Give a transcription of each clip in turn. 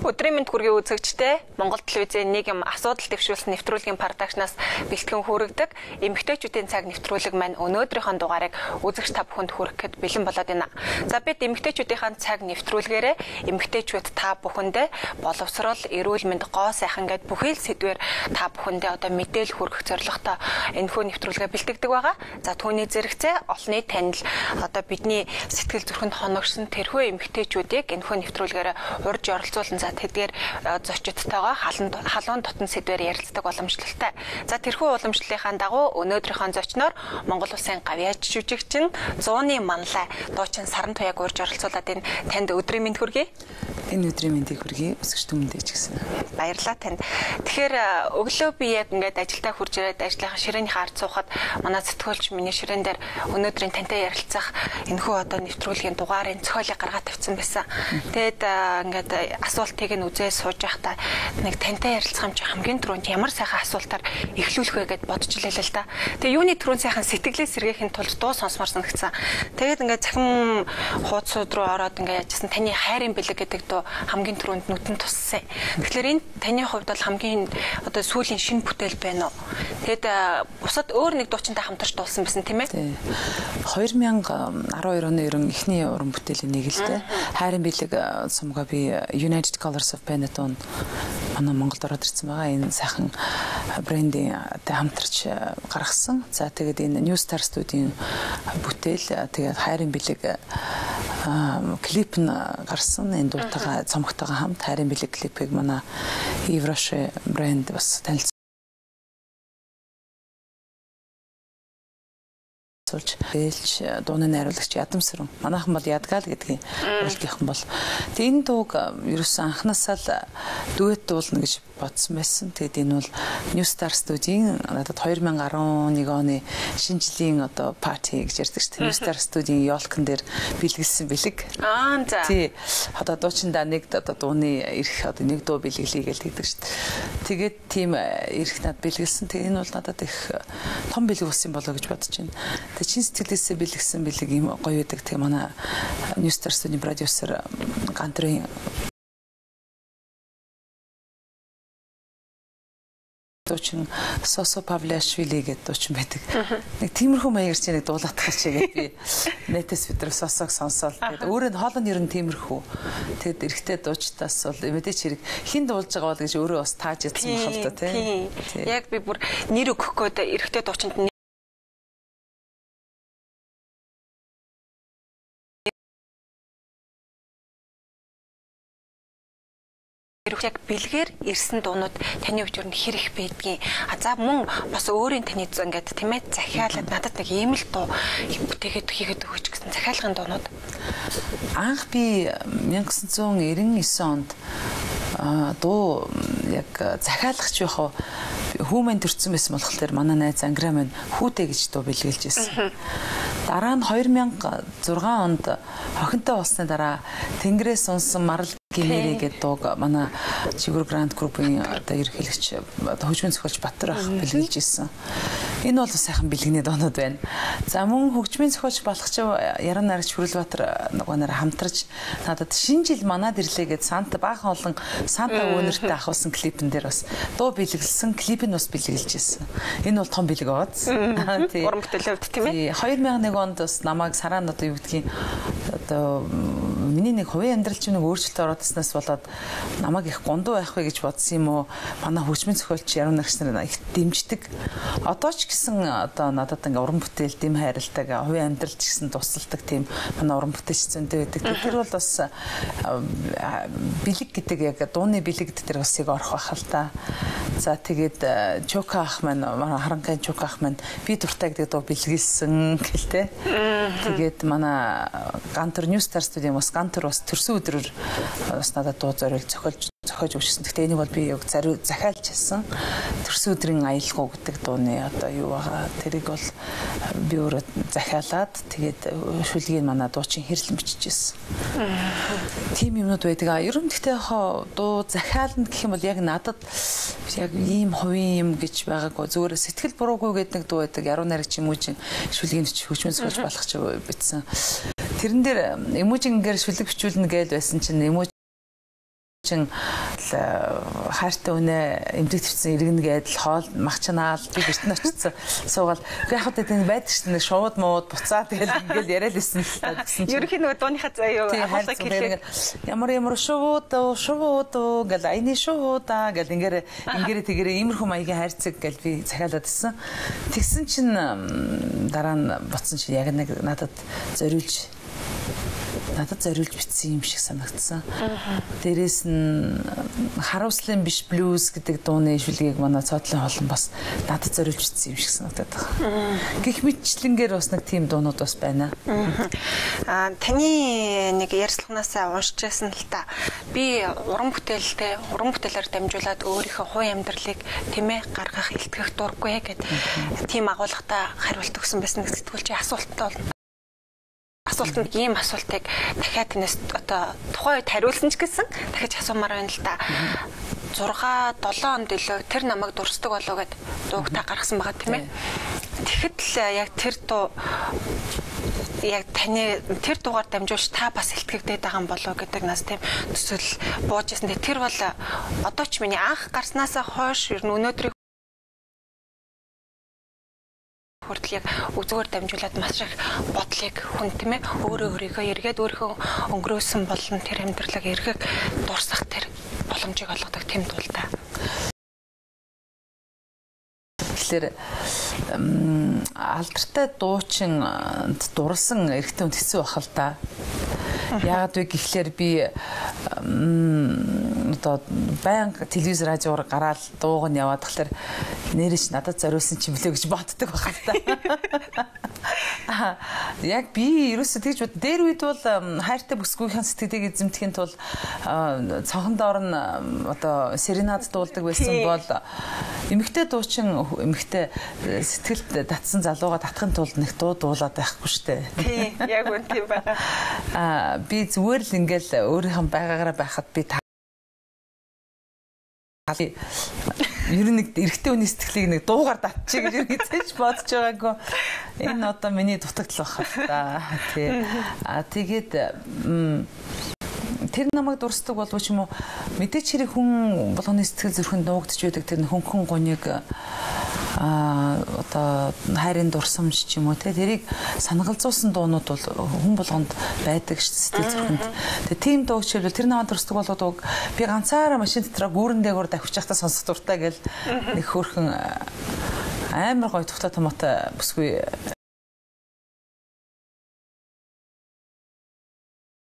Өдрийн мэнд хүргэе үзэгчдээ Монгол телевизийн нэг юм асуудал дэвшүүлсэн нэвтрүүлгийн продакшнаас бэлтгэн хүргэдэг эмэгтэйчүүдийн цаг нэвтрүүлэг маань өнөөдрийнхөө дугаарыг үзэгч та бүхэнд хүргэхэд бэлэн болоод байна. За бид эмэгтэйчүүдийн цаг нэвтрүүлгээрээ эмэгтэйчүүд та бүхэндээ боловсрол, эрүүл мэнд, гоо сайхан гэд бүхий л сэдвээр та бүхэндээ одоо мэдээлэл хүргэх зорилготой энэхүү нэвтрүүлгээ бэлтгэдэг байгаа. За түүний зэрэгцээ олонний танил одоо бидний сэтгэл зүрхэнд хоногшсон тэрхүү эмэгтэйчүүдийг энэхүү нэвтрүүлгээр урьж оролцуулан за тэдгээр зочидтойгоо халуун дотн сэдвээр ярилцдаг уламжлалтай. За тэрхүү уламжлалынхаа дагуу өнөөдрийнхөө зочноор Монгол улсын гавьяач жүжигчин Зууны Манлай дуучин Саран Туяаг урьж оролцуулаад энэ танд өдрийн мэнд хүргэе. Энэ өдрийн мэндийг хүргэе. Өсгч түмэндээ ч гэсэн. Баярлалаа танд. Тэгэхээр өглөө би яг ингээд ажилдаа хурж ирээд ажлынхаа ширээнийхээ ард суухад манай сэтгүүлч миний ширээн дээр өнөөдрийн тантай ярилцах энэхүү одоо нэвтрүүлгийн дугаарын зохиолыг гаргаад тавьсан байсан. Тэгээд ингээд асуултыг нь үзээ сууж байхдаа нэг тантай ярилцах юм чи хамгийн түрүүнд ямар сайхан асуултаар эхлүүлэх вэ гэд бодож илээ л да. Тэгээ юуны түрүүн сайхан сэтгэлээ сэргээхин тулд дуу сонсомор санагдсан. Тэгээд ингээд цахим хуудсууд руу ороод ингээд яжсан таны хайрын бэлэг гэдэг дуу хамгийн түрүүнд нүдэн туссан. Тэгэхээр энэ таны хувьд бол хамгийн одоо сүүлийн шинэ бүтээл байна уу? Тэгээд бусад өөр нэг дуучинтай хамтарч дуулсан байсан тийм ээ? 2012 оны ерөн эхний уран бүтээлийн нэг л дээ. Хайрын бэлэг цомгоо би United Colors of Benetton манай Монголд ороод ирсэн байгаа. Энэ сайхан брендийн хамтарч гаргасан. За тэгээд энэ New Star Studio-ийн бүтээл тэгээд хайрын бэлэг клип нь гарсан. Энэ дуутайгаа цомгтойгоо хамт хайрын бэлэг клипийг манай Yves Rocher брэнд бас танилцуулж ээлж дууны найруулагч Ядамсран. Манайхан бол Ядгаал гэдгийг уралгийнхан бол. Тэг энэ дууг ерөөсөн анхнаасаа л дуэт дуулна гэж бодсон байсан. Тэгэд энэ бол New Star Studio-ийн надад 2011 оны шинэ жилийн одоо парти гэж ярьдаг шүү дээ. New Star Studio-ийн ёлкон дээр бэлгэлсэн бэлэг. Аа за. Тий. Одоо дуучиндаа нэг одоо дууны эрх одоо нэг дуу бэлгэлье гэж тэгдэг шүү дээ. Тэгээд тийм эрх над бэлгэлсэн. Тэгээ энэ бол надад их том бэлэг болсон юм болоо гэж бодож байна. Тэгээ чин сэтгэлээсээ бэлгсэн бэлэг юм гоё байдаг. Тэгээ манай New Star Studio-ийн продюсер Гантрын дуучин Сосо Павлиашвили гэдэг дуучин байдаг. Нэг тиймэрхүү маягаар чи нэг дуулаатах чи гэдэг би нэтээс бид нар Сосог сонсоол. Тэгээд өөрөө нь хоолой нь ер нь тиймэрхүү. Тэгээд эрэгтэй дуучдаас бол мэдээч хэрэг хэн дуулж байгаа бол гэж өөрөө бас тааж ядсан байх л да тий. Яг би бүр нэр өгөх гээд эрэгтэй дуучинд яг бэлгээр ирсэн дуунууд таны хувьд ер нь хэр их байдгийг. А за мөн бас өөрийн таны ингээд тийм ээ захиалаад надад нэг ийм л дуу бүтээгээд хийгээд өгөөч гэсэн захиалгын дуунууд. Анх би 1999 онд дуу яг захиалгач яхав хүүмэн төрсэн байсан болохоор манай найз Ангра маань хүүтэй гэж дуу бэлгэлж ирсэн. Дараа нь 2006 онд хохинтой болсны дараа Тэнгэрээс унсан марал гимэрээ гэдэг дууг манай Чигүр Гранд Группийн одоо ерөнхийлөгч одоо хөгжмийн зохиолч Батар ах бэлгэлж ирсэн. Энэ бол сайхан бэлгэний дуунууд байна. За мөн хөгжмийн зохиолч Балхч Яран нарагч Хүрэлбаатар нөгөө нараа хамтарч надад шинэ жил манад ирлээ гэд Санта баахан олон Санта өвнөртэй ахуулсан клипэн дээр бас дуу бэлгэлсэн, клип нь бас бэлгэлж ирсэн. Энэ бол том бэлэг бооц. Тий. Уран бүтээлийн хувьд тийм ээ. 2001 онд бас намайг сараан одоо юу гэдгийг одоо миний нэг хувийн амьдрал чинь нэг өөрчлөлт ороод ирснээс болоод намайг их гундуу байх вэ гэж бодсон юм уу? Манай хөгжмийн зохиолч Яруу нарагч нар их дэмждэг. Одоо ч гэсэн одоо надад ингээ уран бүтээл дэм хайрладаг, хувийн амьдрал ч гэсэн тусалдаг тийм манай уран бүтээлч зөндөө байдаг. Тэр бол бас бэлэг гэдэг яг дууны бэлэг гэдэг тэр бас яг орох байх л та. За тэгээд Чока ах маань харанхайн Чока ах маань би дуртай гэдэг дуу бэлгэлсэн гэл те. Тэгээд манай Гантер New Star Studio бас Гантер бас төрсөн өдрөөр бас надад дуу зориул зохиож өгчсөн. Гэхдээ энийг бол би яг захиалж хэлсэн. Төрсөн өдрийн аялгау гэдэг дууны одоо юу байгаа. Тэрийг бол би өөрөө захиалаад тэгээд шүлгийг манай дуучин хэрлэн бичижсэн. Тийм юмнууд байдаг. Ер нь гэхдээ хаа дуу захиална гэх юм бол яг надад яг ийм хувийн юм гэж байгаагүй. Зүгээр сэтгэл буруугүй гэдэг нэг дуу байдаг. Яруу найрагч Эмүүжин шүлгийн хөгжмийн зохиолч Балхч бичсэн. Тэрэн дээр Эмүүжингээр шүлэг бичүүлнэ гээл байсан чинь Эмүүжин дуучин хайртай үнэ эмдэг твцэн иргэнэ гэдэл хоол махчнаал би гэрт нь очсон суугаал. Үгүй яг хаа тийм байдаг шүү дээ. Шууд мууд буцаа тэгэл ингээл яриад исэн л та гэсэн чинь. Ерөнхий нөгөө дууныхаа юу агуулгыг хэлээд ямар шууд шууд гэл айны шуудаа гэл ингээрэ ингээрэ тэгэрэ иймэрхүү маягийн хайрцаг гэл би захиалаад исэн. Тэгсэн чинь дараа нь ботсон чинь яг нэг надад зориулж бичсэн юм шиг санагдсан. Дээрээс нь харуулслын биш блюз гэдэг дууны шүлгийг манай цоотлын хоолн бас надад зориулж бичсэн юм шиг санагдаад байгаа. Гэх мэтчлэнгээр бас нэг тийм дуунууд бас байна. Аа таны нэг ярьцлаганаасаа уншиж байсан л та. Би уран бүтээлтэй уран бүтээлээр дамжуулаад өөрийнхөө хувийн амьдралыг тийм гаргах илтгэх дурггүй гэд тийм агуулгатай хариулт өгсөн байсан сэтгүүлчийн асуултанд бол асуултанд ийм асуултыг дахиад танаас одоо тухайн үед хариулсан ч гэсэн дахиж асуумаар байна л да. 6 7 онд илүү тэр намайг дурсдаг болов гэд дууг та гаргасан байгаа тийм ээ. Тэгэхэд л яг тэр дуу яг таны тэр дуугаар дамжуулж та бас илтгэгдээд байгаа юм болов гэдэг нас тийм төсөл бууж ирсэн. Тэр бол одоо ч миний анх гарснаасаа хойш ер нь өнөөдрийг хүртэл яг үзгээр дамжуулаад маш их бодлыг хүн тийм ээ өөрөө өөрийгөө эргээд өөрийнхөө өнгөрөөсөн болон тэр амьдралыг эргэг дурсах тэр боломжийг олгодог тийм дуу л та. Тэгэхээр алдартай дуучин дурлсан эрэгтэй хүн хэцүү байх л та. Яагаад вэ гэхлээр би одоо байнга телевиз радиоор гараал дууг нь яваад тахлаар нэрэж надад зориулсан ч юм лээ гэж боддог байх л та. Яг би ерөөсөө тэгж бод. Дээр үед бол хайртай бүсгүйхэн сэтгэлийг эзэмдэхин тулд цонхон доор нь одоо серенад дуулдаг байсан бол эмэгтэй дуучин эмэгтэй сэтгэлд татсан залууга татахын тулд нэг дуу дуулаад байхгүй штэ. Тий, яг үн тийм байна. Би зүгээр л ингээл өөрийнхөө байгаагаараа байхад би ер нь нэг эрэгтэй хүний сэтгэлийг нэг дуугаар татчих гэж хэзээ ч бодож байгаагүй. Энэ одоо миний дутагдал байх л та. Тий. А тэгээд тэр намайг дурсдаг болов ч юм уу мэдээч хэрэг хүн болгоны сэтгэл зүрхэнд нуугдж байдаг тэр хөнгөн гуниг одоо хайрын дурсамж ч юм уу те тэрийг санагалзуулсан дуунууд бол хүн болгонд байдаг сэтгэл зүрхэнд. Тэгээ тийм дуу жишээлбэл тэр намайг дурсдаг болов дууг би ганцаараа машин дотроо гүүрэн дээгүүр давхиж байхдаа сонсох дуртай гэл нэг хөөрхөн амар гоё тухтай томоотой бүсгүй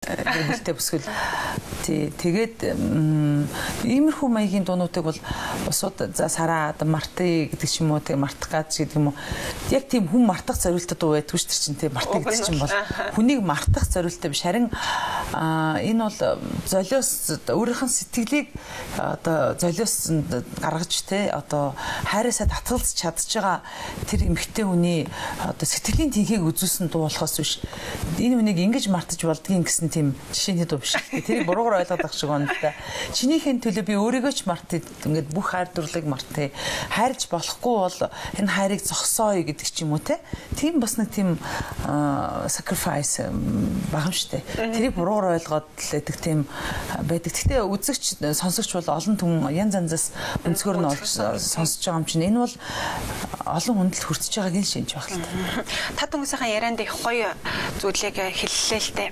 гэрэлтэй бүсгэл. Тий, тэгээд иймэрхүү маягийн дуунуудыг бол бусууд за сараа мартыг гэдэг ч юм уу, тэг мартах гад гэдэг юм уу. Яг тийм хүн мартах зориулттай дуу байдгүй шүү дээ чинь тий, мартах гэдэг чинь бол хүнийг мартах зориулттай биш. Харин энэ бол золиос өөрийнх нь сэтгэлийг одоо золиос гаргаж тий, одоо хайраасаа татгалзаж чадж байгаа тэр эмэгтэй хүний одоо сэтгэлийн тэнхийг үзүүлсэн дуу болохоос биш. Энэ хүнийг ингэж мартаж болдгийг гэсэн тийм жишээний дуу биш. Тэрийг буруугаар ойлгоод байх шиг байна л да. Чинийхэн төлөө би өөрийгөө ч мартъя. Ингээд бүх хайр дурлалыг мартъя. Хайрлж болохгүй бол энэ хайрыг зогсооё гэдэг ч юм уу те. Тийм бас нэг тийм sacrifice байгаа юм штэ. Тэрийг буруугаар ойлгоод л байдаг тийм байдаг. Гэхдээ үзэгч сонсогч бол олон түн янз янзаас өнцгөр нь олж сонсож байгаа юм чинь энэ бол олон хүнд л хүртэж байгааг нь шинж байх л та. Та түнсийн ярианд их гоё зүйлийг хэллээ л дээ.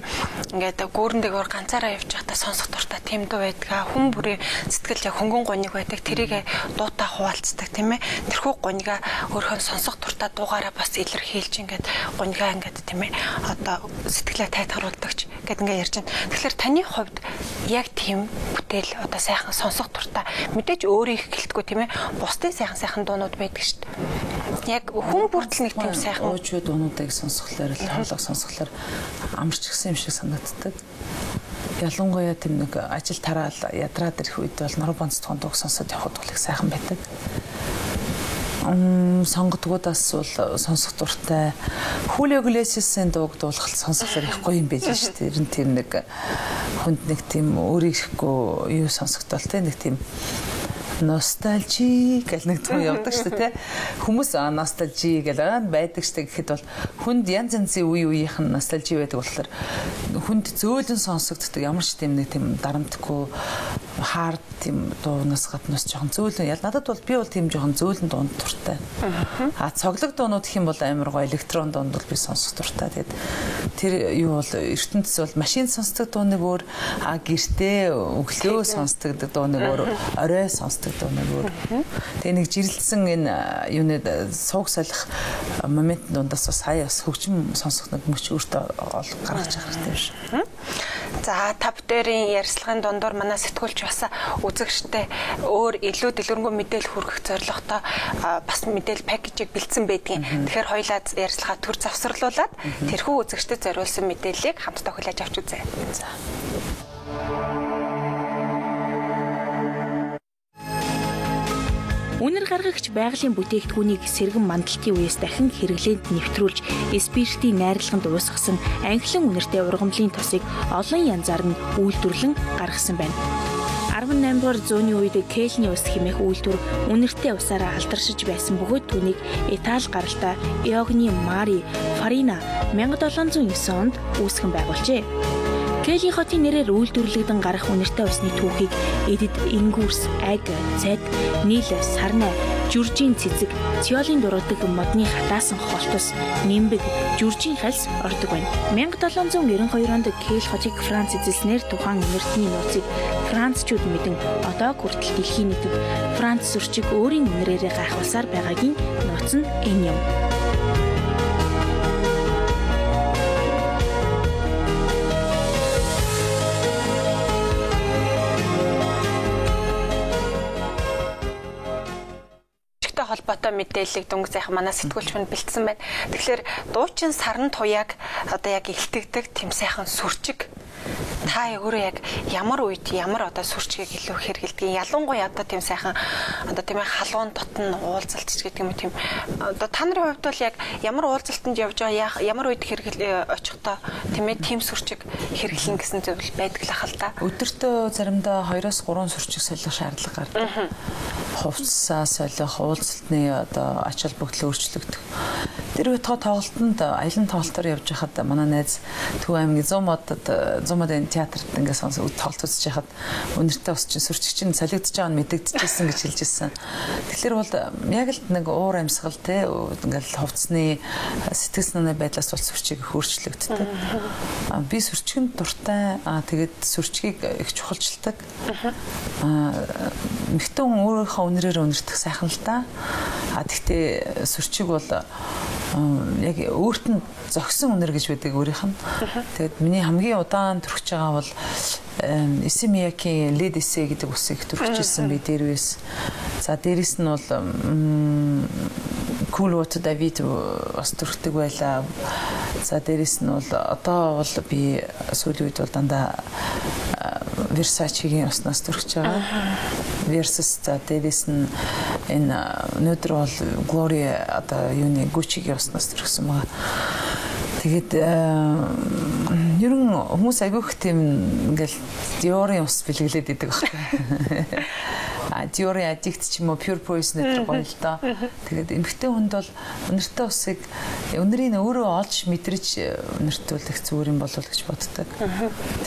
Ингээд гүүрэн дээгүүр ганцаараа явж байхдаа сонсох дуртай тийм дуу байдаг. Хүн бүрийн сэтгэл яг хөнгөн гуниг байдаг. Тэрийг дуутай хуваалцдаг тийм ээ. Тэрхүү гунигаа өөрийнхөө сонсох дуртай дуугаараа бас илэрхийлж ингээд гунигаа ингээд тийм ээ. Одоо сэтгэлээ тайтгаруулдагч гэд ингээд ярьж байна. Тэгэхээр таны хувьд яг тийм бүтээл одоо сайхан сонсох дуртай мэдээж өөрөө их гэлтгүй тийм ээ. Бусдын сайхан сайхан дуунууд байдаг шүү дээ. Яг хүн бүртэл нэг тийм сайхан уужуу дуунуудыг сонсохлоор л хоолойг сонсохлоор амарч гисэн юм шиг санагддаг. Ялангуяа тийм нэг ажил тараал ядраад ирэх үед бол нуруу бонцтгон дууг сонсоод явхад бол их сайхан байдаг. Сонгодгуудаас бол сонсох дуртай. Julio Iglesias-ийн дууг дуулах сонсохлоор их гоё юм байж шүү дээ. Тэр нь тийм нэг хүнд нэг тийм өөрийнхөө юу сонсогдол те нэг тийм ностальжи гэл нэг дуу явдаг шүү дээ те. Хүмүүс ностальжи гэл байдаг шүү дээ гэхэд бол хүнд янз янзын үе үеийнх нь ностальжи байдаг болохоор хүнд зөөлөн сонсогддог ямар ч тийм нэг тийм дарамтгүй Hard тийм дуунаас гаднаас жоохон зөөлөн. Ял надад бол би бол тийм жоохон зөөлөн дуунд дуртай. А цоглог дуунууд гэх юм бол амар гоё электрон дуунд бол би сонсох дуртай. Тэгээд тэр юу бол ертөнцийн бол машин сонсдог дууныг өөр, а гэртээ өглөө сонсдог дууныг өөр, орой сонсдог дууныг өөр. Тэгээ нэг жирэлсэн энэ юуны сууг солих момент дундаас бас сая бас хөгжим сонсох нэг мөч өөртөө гаргаж явах хэрэгтэй юм шиг. За тав дээрийн ярилцлагын дундуур манай сэтгүүлч бас үзэгчтэй өөр илүү дэлгэрэнгүй мэдээлэл хүргэх зорилготой бас мэдээлэл пакэжийг бэлдсэн байдгийн. Тэгэхээр хоёулаа ярилцлагаа төр завсарлуулад тэрхүү үзэгчдэд зориулсан мэдээллийг хамтдаа хүлээж авч үзье. За. Үнэр гаргагч байгалийн бүтээгдэхүүнийг сэргэн мандалтын үеэс дахин хэрэглээнд нэвтрүүлж спиртийн найрлаганд уусгасан анхлан үнэртэй ургамлын тосыг олон янзаар нь үйлдвэрлэн гаргасан байна. 18 дугаар зууны үед Кельний ус хэмээх үйлдвэр үнэртэй усаараа алдаршиж байсан бөгөөд түүнийг Итали гаралтай Иогны Мари Фарина 1709 онд үүсгэн байгуулжээ. Кели хотын нэрээр үйлдвэрлэгдэн гарах үнэртэй усны түүхийг эдэд энгүүрс, аг, цайд, нийл, сарнай, жүржийн цэцэг, цёолын дургадаг модны хатаасан холтос, нимбэг, жүржийн хальс ордог байна. 1792 онд Кел хотыг Франц эзэлснээр тухайн үнэртний нууцыг францчууд мэдэн одоо хүртэл дэлхийн нийтэд Франц сүрчиг өөрийн үнэрээрээ гайхуулсаар байгаагийн нууц нь энэ юм. Холбоотой мэдээллийг дөнгөж сайхан манай сэтгүүлч хүнд бэлдсэн байна. Тэгэхээр дуучин саран туяаг одоо яг илтгэдэг тэм сайхан сүрчиг та өөрөө яг ямар үед ямар одоо сүрчгийг илүү хэрэглэдэг? Ялангуяа одоо тэм сайхан одоо тийм халуун дотн уулзалт ч гэдэг юм тийм одоо та нарын хувьд бол яг ямар уулзалтанд явж байгаа ямар үед хэрэгэл очихдоо тийм ээ тэм сүрчиг хэрэглэн гэсэн зүйл байдаг л ах л да. Өдөртөө заримдаа 2-3 сүрчиг солих шаардлага гардаг. Хувцсаа солих, уулзалтны одоо ач холбогдол өөрчлөгдөх. Тэр үеийнхээ тоглолтод аялан тоглолтоор явж байхад манай найз Төв аймгийн 100 модод 100 модын театрт ингээд сонс тоглолт үзэж байхад үнэртэй ус чинь сүрчиг чинь солигдож байгаа нь мэдэгдэжсэн гэж хэлж ирсэн. Тэгэхээр бол яг л нэг уур амьсгал те ингээд хувцсны сэтгэл санааны байдлаас бол сүрчиг өөрчлөгддөг. Би сүрчгэнд дуртай. Тэгээд сүрчгийг их чухалчилдаг. Эмэгтэй хүн өөрийнхөө үнэрээр үнэртэх сайхан л та. Тэгтээ сүрчиг бол яг өөрт нь зохисон үнэр гэж байдаг өөрийнх нь. Тэгээд миний хамгийн удаан төрөж байгаа бол Issey Miyake-ийн Led Issey гэдэг үсгийг төрөж ирсэн би дээрээс. За дээрээс нь бол Cool Water David бас төрхдөг байлаа. За дээрээс нь бол одоо бол би сүүлийн үед бол дандаа Versace-гийн уснаас төрөж байгаа. Versus за дээрээс нь энэ өнөөдөр бол Glory одоо юуны Gucci-гийн уснаас төрсөн байгаа. Тэгээд ер нь хүмүүс айгүйх тийм ингээл Dior-ын ус бэлгэлээд идэг байхгүй. Dior-ын Addict ч юм уу Pure Poison гэдэг гоё л доо. Тэгээд эмэгтэй хүнд бол үнэртэй усыг үнэрийг өөрөө олж мэдрэж үнэртүүлэх зүгээр юм болов гэж боддог.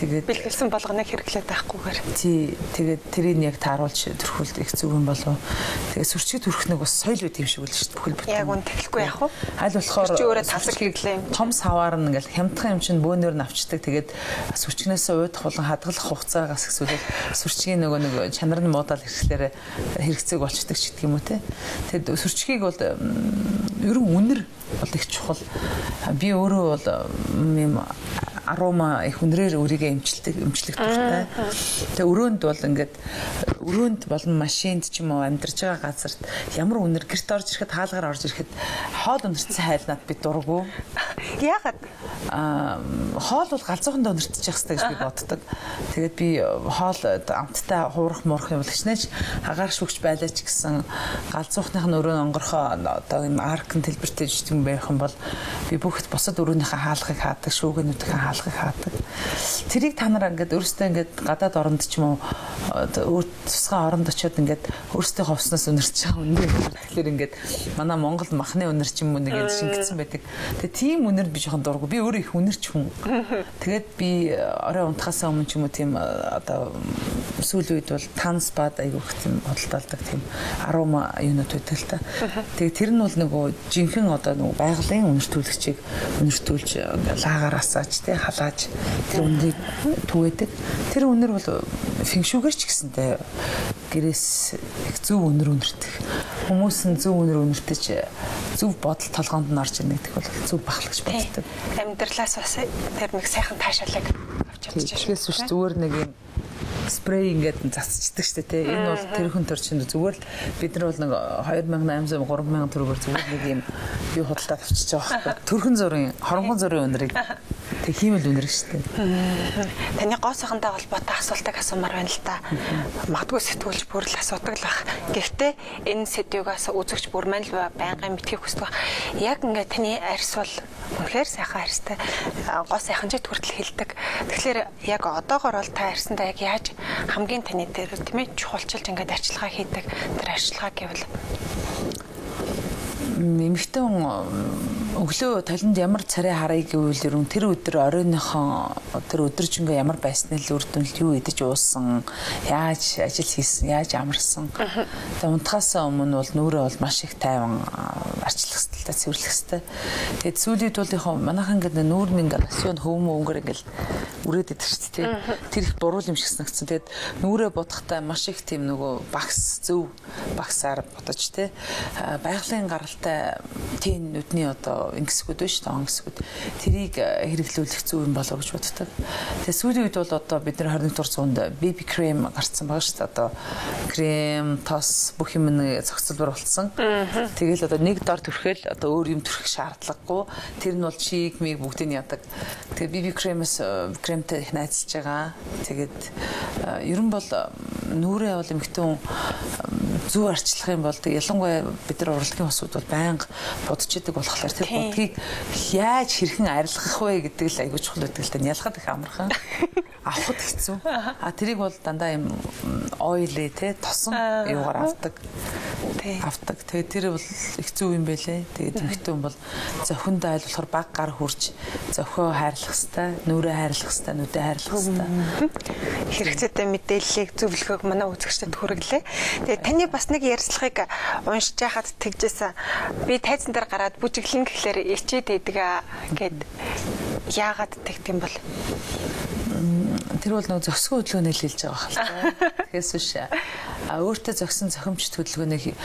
Тэгээд бэлгэлсэн болгоныг хэрэглээд байхгүйгээр. Тий, тэгээд тэрийг яг тааруулж төрхүүлэх их зөв юм болов. Тэгээд сүрчиг төрөх нэг бас соёл үт юм шиг үл шүү дээ. Бүхэл бүтэн. Яг үн тэглэхгүй яах вэ? Аль болохоор өөрөө тасаг хэрэглээ юм. Том саваар нь ингээл хямдхан юм чинь бөөнөр нь авчдаг. Тэгээд сүрчгнээсээ уйдах болон хадгалах хугацаагаас эсвэл сүрчгийн нөгөө нэг чанар нь муудаал хэрэглээр хэрэгцээг болчдөг ч гэдэг юм уу те. Тэгэд сүрчгийг бол ер нь үнэр бол их чухал. Би өөрөө бол юм арома их үнрээр өөрийгөө эмчлэх дуртай. Тэгээ өрөөнд бол ингээд өрөөнд болон машинд ч юм уу амьдарч байгаа газарт ямар үнэр гэрт орж ирэхэд хаалгаар орж ирэхэд хоол үнэртсэн хайлнаад би дургу. Яагаад? Хоол бол галзуухандаа үнэртчих хэрэгтэй гэж би боддог. Тэгээд би хоол амттай хуурах муурах юм бол хичнээн агаар шүгч байлаа ч гэсэн галзуухных нь өрөө онгорхоо одоо юм аркн төлбөртэй жижиг юм байх юм бол би бүгд бусад өрөөнийхөө хаалгыг хаадаг, шүүгэнүүдийнхээ хаалгыг хаадаг. Тэрийг та нар ингээд өөрсдөө ингээд гадаад оронд ч юм уу өөр тусгай оронд очиод ингээд өөрсдийнхөө хувцснаас үнэрч байгаа үнэр. Тэгэхээр ингээд манай Монгол махны үнэр ч юм уу нэг шингэсэн байдаг. Тэгээ тийм үнэр би жоохон дургу. Би өөрөө их үнэрч хүн. Тэгээд би орой унтахаасаа өмнө ч юм уу тийм одоо сүүлийн үед бол танс бад айгүйх тийм худалдаалдаг тийм арома юунууд байдаг л та. Тэгээ тэр нь бол нөгөө жинхэнэ одоо нөгөө байгалийн үнэртүүлэгчийг үнэртүүлж лагаар асааж тий халааж тэр үнэрийг түгээдэг. Тэр үнэр бол фэншүүгээр ч гэсэнтэй гэрээс их зөв үнэр үнэртэх. Хүмүүс нь зөв үнэр үнэртэж зөв бодол толгоонд нь орж ирнэ гэдэг бол зөв бахал гэж боддог. Амьдралаас бас тэр нэг сайхан таашаалыг авч чадчих. Тэгэхээс биш зүгээр нэг юм спрей ингээд засчдаг штэ тий. Энэ бол тэрхэн төрчинд зүгээр л бид нар бол нэг 2800 3000 төгрөгөөр зүгээр нэг юм юу худалдаад авчиж байгаа байхгүй. Төрхөн зургийн, хоронгон зургийн үнэрийг тэг хиймэл үнэр штэ. Таны гоо сайхантай холбоотой асуултыг асуумаар байна л та. Магадгүй сэтгүүлч бүр л асуудаг л бах. Гэхдээ энэ сэдвийг бас үзэгч бүр маань л байнгын мэдхийг хүсдэг баг. Яг ингээд таны арьс бол үнэхээр сайхан арьстай. Гоо сайхан ч хүртэл хэлдэг. Тэгэхээр яг одоогор бол та арьсандаа яг яаж хамгийн таны дээр тийм ээ чухалчилж ингээд арчилгаа хийдэг тэр арчилгаа гэвэл эмэгтэй хүн өглөө талент ямар царай харъя гэвэл ер нь тэр өдөр оройныхон тэр өдөржингөө ямар байсны л үр дүнл юу идэж уусан, яаж ажил хийсэн, яаж амарсан. Тэгээ унтахаас өмнө бол нүрээ бол маш их тайван арчлах хэрэгтэй, цэвэрлэх хэрэгтэй. Тэгээд сүүлийн үед бол яг манайхан ингээд нүүр нь ингээд лосьон хөөмөө өнгөр ингээд үрээд идэг шүү дээ. Тэр их буруу юм шиг санагдсан. Тэгээд нүрээ бодохдоо маш их тийм нөгөө багс зөв багсаар бодож тий байгалийн гаралтай тийм нүдний одоо ингэсгүүд биш тоон гэсгүүд тэрийг хэрэглүүлэх зөв юм болов гэж боддог. Тэгээ сүүлийн үед бол одоо бид нар 21 дугаар зуунд BB крем гарцсан байгаа шүү дээ. Одоо крем, тос бүх юм нэг зохицолбор болцсон. Тэгэл одоо нэг дор түрхэл одоо өөр юм түрхэх шаардлагагүй. Тэр нь бол чиг миг бүгдийг яадаг. Тэгээ BB кремээс кремтэй их найзалж байгаа. Тэгээд ер нь бол нүрээ бол эмэгтэй хүн зөв арчлах юм бол тэг ялангуяа бид нар урлагийн усуд бол байнга будж идэг болохоор тэр будгийг яаж хэрхэн арилгах вэ гэдэг л айгүй чухал байдаг л та. Ялахад их амархан, авахд хэцүү. А тэрийг бол дандаа юм oily те тосон юугаар авдаг. Авдаг. Тэгээд тэр бол их зөв юм байлээ. Тэгээд эмэгтэй хүн бол зохиндоо айл болохоор баг гар хурж зохио хайрлах хэвээр, нүрээ хайрлах хэвээр, нүдээ хайрлах хэвээр. Хэрэгцээтэй мэдээллийг зөвлөгөөг манай үзэгчдэд хүргэлээ. Тэгээд таны бас нэг ярилцлагыг уншиж байхад тэгжсэн. Би тайзан дээр гараад бүжиглэн гэхлээр ичээд идэг гэд яагаад тэгт юм бол? Тэр бол нөгөө зөксгөн хөдөлгөөнийг хэлж байгаа хэл та. Тэгэхээс биш өөртөө зөксөн зохимжт хөдөлгөөнийг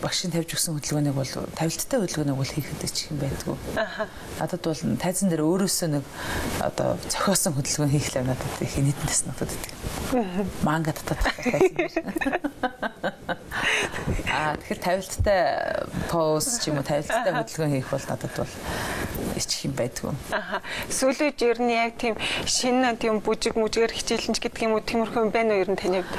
багшийн тавьж өгсөн хөдөлгөөнийг бол тавилттай хөдөлгөөнийг бол хийхэд ч юм байдгүй. Надад бол тайзан дээр өөрөөсөө нэг одоо зохиосон хөдөлгөөн хийх л надад их нийтэн тэс надад идэг. Манга татаад тайзан дээр. Тэгэхээр тавилттай поз ч юм уу тавилттай хөдөлгөөн хийх бол надад бол ичих юм байдгүй. Сүүлийн үед ер нь яг тийм шинэ тийм бүжиг мүжгээр хичээлэнч гэдэг юм уу тиймэрхүү юм байна уу ер нь таны хувьд?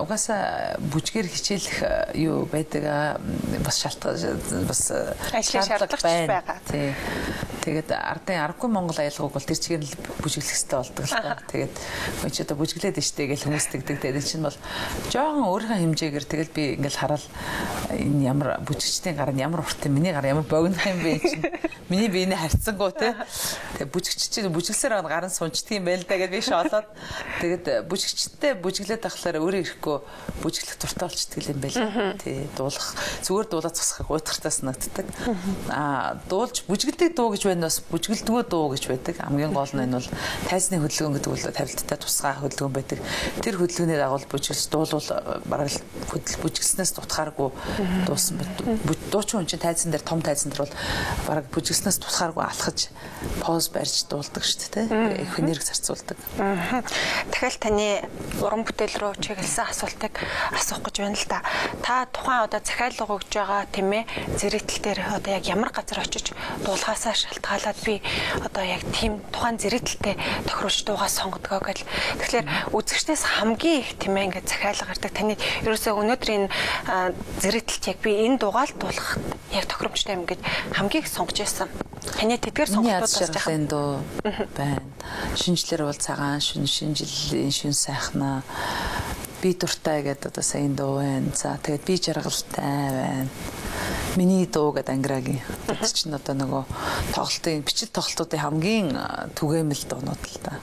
Угаасаа бүжгээр хичээлэх юу байдаг бас шалтгаан бас ажлын шаардлага байгаа. Тий. Тэгээд ардын аргагүй Монгол аялгауг бол тэр чигээр л бүжиглэх хэрэгтэй болдог л та. Тэгээд чи одоо бүжиглээд штэ гэж хүмүүс тэгдэг. Тэгээд чинь бол жоохон өөрийнхөө хэмжээгээр тэгэл би ингээл хараад энэ ямар бүжигчдийн гар нь ямар урт юм, миний гар ямар богино юм бэ чинь. Миний биений харьцангуй те. Тэгээд бүжигч чинь бүжиглсээр байгаа гар нь сунчдаг юм байл да гэж би шоолоод тэгээд бүжигчтэй бүжиглээд ахлаар өөрөө ирэхгүй бүжиглэх дуртай болчдөг юм байл. Тий, дуулах зүгээр дуулаад зогсохыг уйтгартай санагддаг. Дуулж бүжиглдэг дуу гэж байна бас бүжиглдгүү дуу гэж байдаг. Хамгийн гол нь энэ бол тайзны хөдөлгөөн гэдэг бол тавилттай тусгай хөдөлгөөн байдаг. Тэр хөдөлгөөний дагуу бүжиглж дуулвал бараг л бүжиглснээс дутхааргүй дуусан. Дуучин хүн чинь тайзан дээр том тайзан дээр бол бараг бүжиглснээс дутхааргүй алхаж поз барьж дуулдаг шүү дээ. Их энерги зарцуулдаг. Дахиад таны уран бүтээл рүү чиглэсэн асуултыг асуух гэж байна л да. Та тухайн одоо захиалга өгж байгаа тийм ээ зэрэгтэл дээр одоо яг ямар газар очиж дуулахаасаа шалтгаалаад би одоо яг тийм тухайн зэрэгтэлтэй тохируулж дуугаа сонгодгоо гэл. Тэгэхээр үзэгчдээс хамгийн их тийм ээ ингээд захиалга гардаг. Таны ерөөсөө өнөөдрийн зэрэгтэлт яг би энэ дуугаал дуулах яг тохиромжтой юм гэж хамгийн их сонгож байсан. Таны тэдгээр сонголтууд бас жаахан дуу байна. Шинжлэр бол цагаан шүн, шинжил шүн сайхнаа. Би дуртай гэдэг одоо сая дуу байна. За тэгээд би жаргалтай байна. Миний дуу гэдэг Ангирагийн. Тэр чинь одоо нөгөө тоглолтын бичил тоглолтуудын хамгийн түгээмэл дуунууд л та.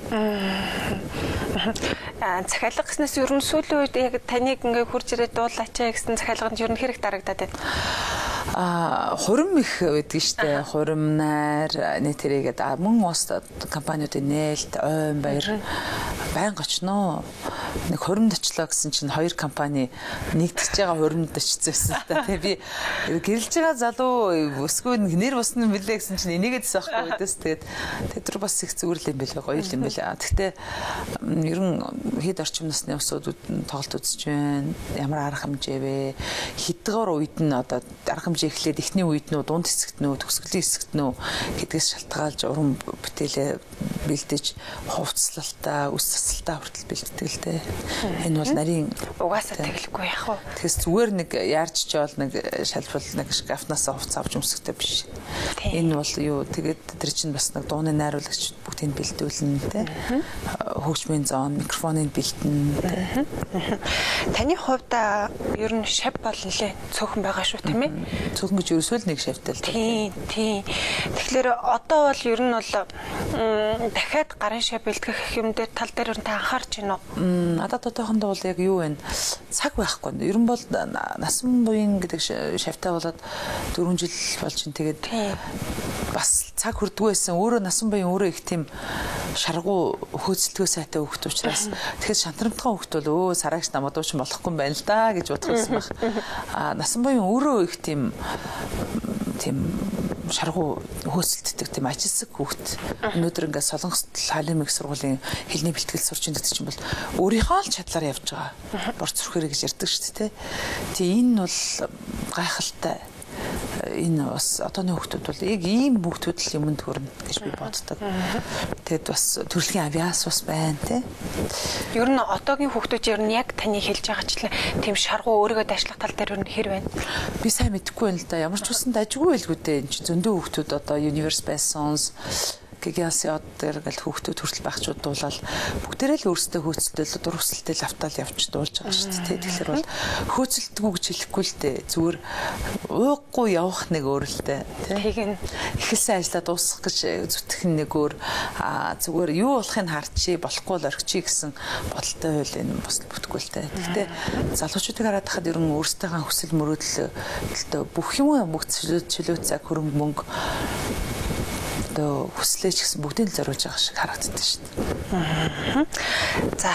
Захиалга гэснээс ер нь сүүлийн үед яг таныг ингээ хурж ирээд дуулаач гэсэн захиалганд ер нь хэрэг дарагдаад байна. Хурим их байдаг штэ. Хурим, найр, нэтэрийгээд мөн ус компаниудын нээлт, ойн баяр байнга очно. Нэг хуримд очлоо гэсэн чинь хоёр компани нэгдэж байгаа хуримд очсон байсан л та. Тэгээ би гэрэлж байгаа залуу өсгөө нэр бусна мөлий гэсэн чинь энийгэдсэн байхгүй үдээс. Тэгээд тэд нар бас их зүгээр л юм билээ, гоё л юм билээ. Гэхдээ ер нь хэд орчим насны усууд тоглолт үзэж байна. Ямар арга хэмжээ вэ? Хэдгээр үед нь одоо арга хэмжээ эхлээд эхний үед нь дунд хэсэгт нөө, төгсгөлийн хэсэгт нөө гэдгээс шалтгаалж уран бүтээлээ бэлдэж хувцлалтаа, үс цацалтаа хүртэл бэлддэг л дээ. Энэ бол нарийн угаасаа тэглэхгүй яах вэ? Тэгээс зүгээр нэг яарч жаал нэг шалбал нэг шкафнаас хувц авч өмсөхтэй биш. Энэ бол юу тэгээд тэр чинь бас нэг дууны найруулагч бүгдийг бэлдүүлнэ те. Хөгжмийн зон, микрофоныг бэлдэнэ те. Таны хувьд ер нь шав бол нэлээ цөөхөн байгаа шүү тийм ээ. Цөөхөн гэж ерөөсөө л нэг шавтай л. Тийм, тийм. Тэгэхээр одоо бол ер нь бол дахиад гарын шав бэлтгэх юм дээр тал дээр ер нь та анхаарч байна уу? Надад одоохондоо бол яг юу вэ? Цаг байхгүй. Ер нь бол насан буян гэдэг шавтай болоод 4 жил болж чинь тэгээд бас цаг хүрдгүй байсан. Өөрөө насан буян өөрөө их тийм шаргуу хөөцөлдгөө сайтай хүүхэд учраас тэгэхээр шантрамтгай хүүхэд бол өө сараагч намайг дуучин болохгүй юм байна л да гэж бодох байсан байх. А насан буян өөрөө их тийм шаргуу хөөцөлддөг тийм ажилсаг хүүхэд. Өнөөдөр ингээд Солонгост халим их сургуулийн хэлний бэлтгэл сурч байгаа чинь бол өөрийнхөө л чадлаар явж байгаа. Борц зүрхээрээ гэж ярьдаг шүү дээ. Тий энэ бол гайхалтай. Энэ бас одооны хүүхдүүд бол яг ийм хүүхдүүд л юмд хүрнэ гэж би боддог. Тэгэд бас төрөлхийн авиас бас байна тий. Ер нь одоогийн хүүхдүүд ер нь яг таны хэлж байгаачлан тийм шаргуу өөрийгөө дайшлах тал дээр ер нь хэр байна? Би сайн мэдэхгүй байна л да. Ямар ч үсэн дажгүй байлгүй дээ. Энэ чинь зөндөө хүүхдүүд одоо Universe Best Songs ГГС дээр ингээл хүүхдүүд хүртэл багчууд дуулаад бүгдээрээ л өөрсдөө хөөцөлтөл дур хүсэлтэл автаал явж дуулж байгаа шүү дээ. Тэгэхээр бол хөөцөлдгүү гэж хэлэхгүй л дээ. Зүгээр ууггүй явах нэг өөр л дээ. Тэгин эхэлсэн ажлаа дуусгах гэж зүтгэх нь нэг өөр, зүгээр юу болохыг харчи, болохгүй л орхичи гэсэн бодолтой байвал энэ бас бүтэхгүй л дээ. Гэхдээ залуучуудыг хараад хахад ер нь өөрсдийнхээ хүсэл мөрөөдөлтөө бүх юм бүх чөлөө цаг хөрөнгө мөнгө одоо хүслээ ч гэсэн бүгдийг л зориулж байгаа шиг харагддаг шүү дээ. За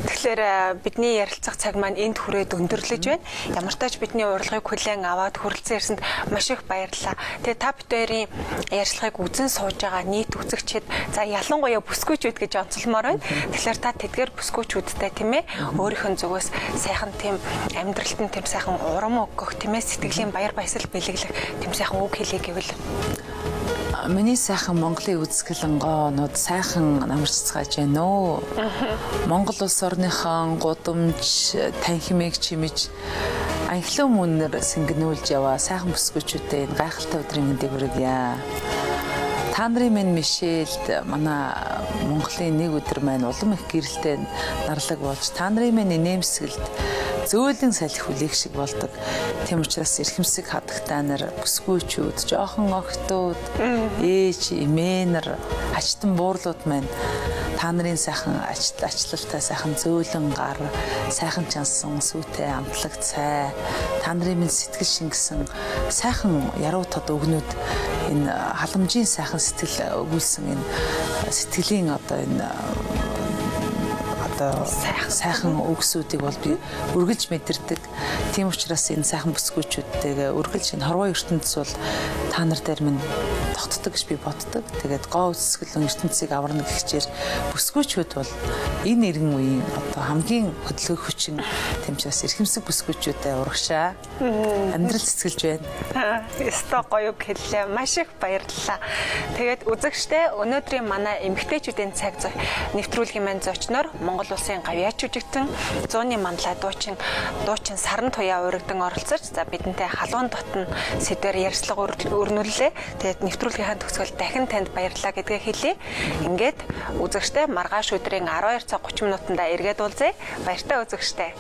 тэгэхээр бидний ярилцах цаг маань энд хүрээд өндөрлөж байна. Ямар ч тач бидний урилгыг хүлээн аваад хүрэлцэн ирсэнд маш их баярлалаа. Тэгээ та бүдэрийн ярилцлагыг үзэн сууж байгаа нийт үзэгчид за ялангуяа бүсгүйчүүд гэж онцлмоор байна. Тэгэхээр та тэдгээр бүсгүйчүүдтэй тийм ээ өөрийнх нь зүгээс сайхан тийм амьдралд нь тийм сайхан урам өгөх тийм ээ сэтгэлийн баяр баясгал бэлэглэх тийм сайхан үг хэлье гэвэл миний сайхан Монголын үзэсгэлэн гоонууд сайхан намарч цацгааж байна өө. Монгол улс орныхон гудамж танхимыг чимэж анхлан мөнөр сэнгэнүүлж яваа сайхан бүсгүйчүүдээ энэ гайхалтай өдрийн мэндийг хүргье. Та нарын минь Мишельд манай Монголын нэг өдөр маань улам их гэрэлтэй нарлаг болж та нарын минь инээмсэгэлд зөөлөн салхи хүлээх шиг болдог. Тийм учраас эрхэмсэг хадагтай нар, бүсгүйчүүд, жоохон охтууд, ээж, эмээ нар, ачтан буурлууд маань та нарын сайхан ачлалтай сайхан зөөлөн гар, сайхан чансан сүйтэй амтлаг цай, та нарын минь сэтгэл шингэсэн сайхан яруу тод өгнүүд энэ халамжийн сайхан сэтгэл өгүүлсэн энэ сэтгэлийн одоо энэ одоо сайхан үгсүүдийг бол би үргэлж мэдэрдэг. Тийм учраас энэ сайхан бүсгүйчүүдтэйгээ үргэлж энэ хорвоо ертөнцийн бол та нар дээр минь тогтдог гэж би боддог. Тэгээд гоо үзэсгэлэн ертөнцийг аварна гэхчээр бүсгүйчүүд бол энэ иргэн үеийн одоо хамгийн хөдөлгөх хүчин. Тийм учраас эрхэмсэг бүсгүйчүүдэд урагшаа амьдрал цэцгэлж байна. Ёстой гоё үг хэллээ. Маш их баярлалаа. Тэгээд үзэгчдээ өнөөдрийн манай эмэгтэйчүүдийн цаг нэвтрүүлгийн маань зочноор Монгол улсын гавьяач жүжигчин зууны манлай дуучин Саран Туяа урагдан оролцож за бидэнтэй халуун дотн сэдвээр ярилцлага өрнүүллээ. Тэгээд нэвтрүүлгийнхаа төгсгөл дахин танд баярлалаа гэдгээ хэлье. Ингээд үзэгчдээ маргааш өдрийн 12 цаг 30 минутанда эргээд уулзъя. Баяртай үзэгчдээ.